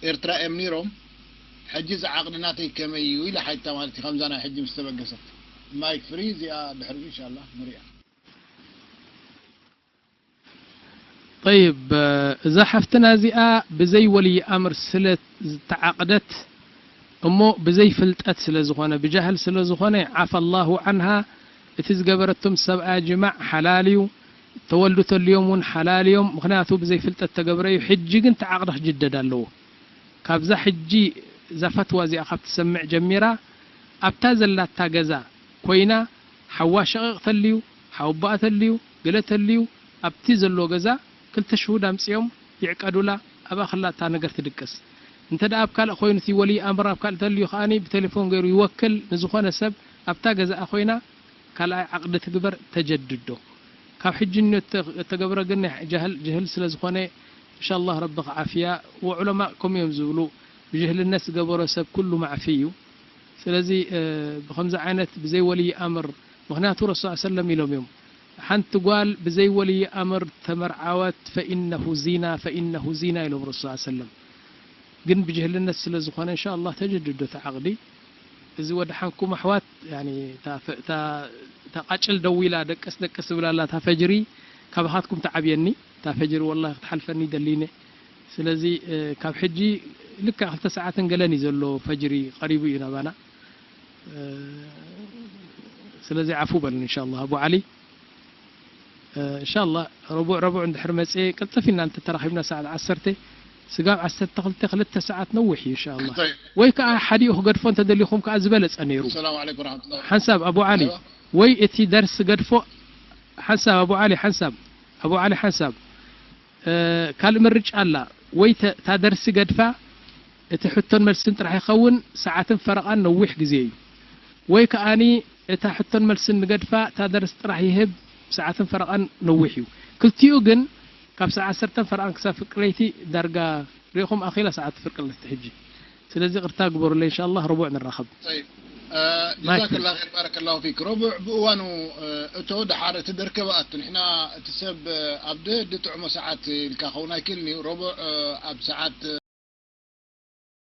ኤርትራ እዮም ነይሮም። ሕጂ ዝዓቕዲ ናተይ ከመይ እዩ ኢለ ሓይታ ማለት እዩ፣ ከምዛ ናይ ሕጂ ምስ ተበገሰት። ማይክ ፍሪ እዚኣ ድሕሪኡ ኢንሻላህ ንሪኣ። ጠይብ፣ እዛ ሓፍትና እዚኣ ብዘይ ወልይ ኣምር ስለ ዝተዓቕደት እሞ ብዘይ ፍልጠት ስለ ዝኾነ፣ ብጃህል ስለ ዝኾነ፣ ዓፋ ኣላሁ ዓንሃ። እቲ ዝገበረቶም ሰብኣያ ጅማዕ ሓላል እዩ፣ ተወልዱ ተልዮም እውን ሓላል እዮም፣ ምኽንያቱ ብዘይ ፍልጠት ተገብረ እዩ። ሕጂ ግን ተዓቕዲ ክጅደድ ኣለዎ። ካብዛ ሕጂ እዛ ፈትዋ እዚኣ ካብ ትሰምዕ ጀሚራ ኣብታ ዘላታ ገዛ ኮይና፣ ሓዋ ሸቒቕ ተልዩ፣ ሓወቦኣ ተልዩ፣ ገለ ተልዩ፣ ኣብቲ ዘሎ ገዛ ክልተ ሽሁድ ኣምጺኦም ይዕቀዱላ፣ ኣብኣ ከላ እታ ነገር ትድቅስ። እንተ ደኣ ኣብ ካልእ ኮይኑ እቲ ወልይ ኣምር ኣብ ካልእ ተልዩ ከኣኒ ብቴሌፎን ገይሩ ይወክል ንዝኾነ ሰብ ኣብታ ገዛኣ ኮይና ካልኣይ ዓቕዲ ትግበር ተጀድዶ። ካብ ሕጂ እተ-፣ እተገብረ ግን ናይ ጃህል፣ ጅህል ስለ ዝኾነ፣ እንሻላህ ረቢ ክዓፍያ። ወዑለማ ከምኡ እዮም ዝብሉ፣ ብጅህልነት ዝገበሮ ሰብ ኩሉ ማዕፊ እዩ። ስለዚ፣ እ፣ ብኸምዚ ዓይነት ብዘይ ወልይ ኣምር፣ ምኽንያቱ ረሱል ሰለም ኢሎም እዮም፣ ሓንቲ ጓል ብዘይ ወልይ ኣምር ተመርዓወት ፈኢነሁ ዚና፣ ፈኢነሁ ዚና ኢሎም ረሱል ሰለም። ግን ብጅህልነት ስለ ዝኾነ፣ እንሻላህ ተጀድዶ እቲ ዓቕዲ። እዚ ወደሓንኩም ኣሕዋት፣ ያኒ፣ እታ ፈ-፣ እታ፣ እታ ቃጭል ደዊላ ደቀስ ደቀስ ትብል ኣላ፣ እታ ፈጅሪ ካባኻትኩም ትዓብየኒ፣ እታ ፈጅሪ ወላሂ ክትሓልፈኒ ደሊነ። ስለዚ፣ እ፣ ካብ ሕጂ ልክዕ ክልተ ሰዓትን ገለን እዩ ዘሎ፣ ፈጅሪ ቀሪቡ እዩ ናባና። እ፣ ስለዚ ዓፉ በሉን፣ ኢንሻላህ። ኣቡ ዓሊ፣ እ፣ ኢንሻላህ፣ ረቡዕ፣ ረቡዕ እንድሕር መጽኤ፣ ቅልጥፍ ኢልና እንተተራኺብና፣ ሰዓት ዓሰርተ፣ ስጋብ ዓሰርተ ክልተ፣ ክልተ ሰዓት ነዊሕ እዩ፣ ኢንሻላህ። ጠይብ። ወይ ከኣ ሓዲኡ ክገድፎ እንተደሊኹም ከኣ ዝበለጸ ነይሩ። ሰላም ዓለይኩም ወራህመቱላሂ። ሓንሳብ፣ ኣቡ ዓሊ፣ ኣይዋ። ወይ እቲ ደርሲ ገድፎ፣ ሓንሳብ፣ ኣቡ ዓሊ፣ ሓንሳብ፣ ኣቡ ዓሊ፣ ሓንሳብ፣ እ፣ ካልእ ምርጫ ኣላ። ወይ ተ-፣ እታ ደርሲ ገድፋ፣ እቲ ሕቶን መልስን ጥራሕ ይኸውን፣ ሰዓትን ፈረቓን ነዊሕ ግዜ እዩ። ወይ ከኣኒ እታ ሕቶን መልስን ንገድፋ፣ እታ ደርሲ ጥራሕ ይህብ፣ ሰዓትን ፈረቓን ነዊሕ እዩ። ክልቲኡ ግን ካብ ሰዓት ዓሰርተ ፈረቓን ክሳብ ፍርቂ ለይቲ ዳርጋ ርኢኹም ኣኺላ ሰዓት ፍርቂ ለይቲ ሕጂ። ስለዚ ይቕርታ ግበሩለይ፣ ኢንሻላህ ረቡዕ ንራኸብ። ጠይብ፣ እ፣ ማይክ ጀዛከላ ኸይር፣ ባረከላሁ ፊክ። ረቡዕ ብእዋኑ፣ እ፣ እቶ ደሓር እቲ ደርከበ ኣቱ። ንሕና እቲ ሰብ፣ እ፣ ኣብ ደዲ ጥዕሞ ሰዓት ኢልካ ኸውን ኣይክእልን እዩ። ረቡዕ፣ እ፣ ኣብ ሰዓት፣ እ፣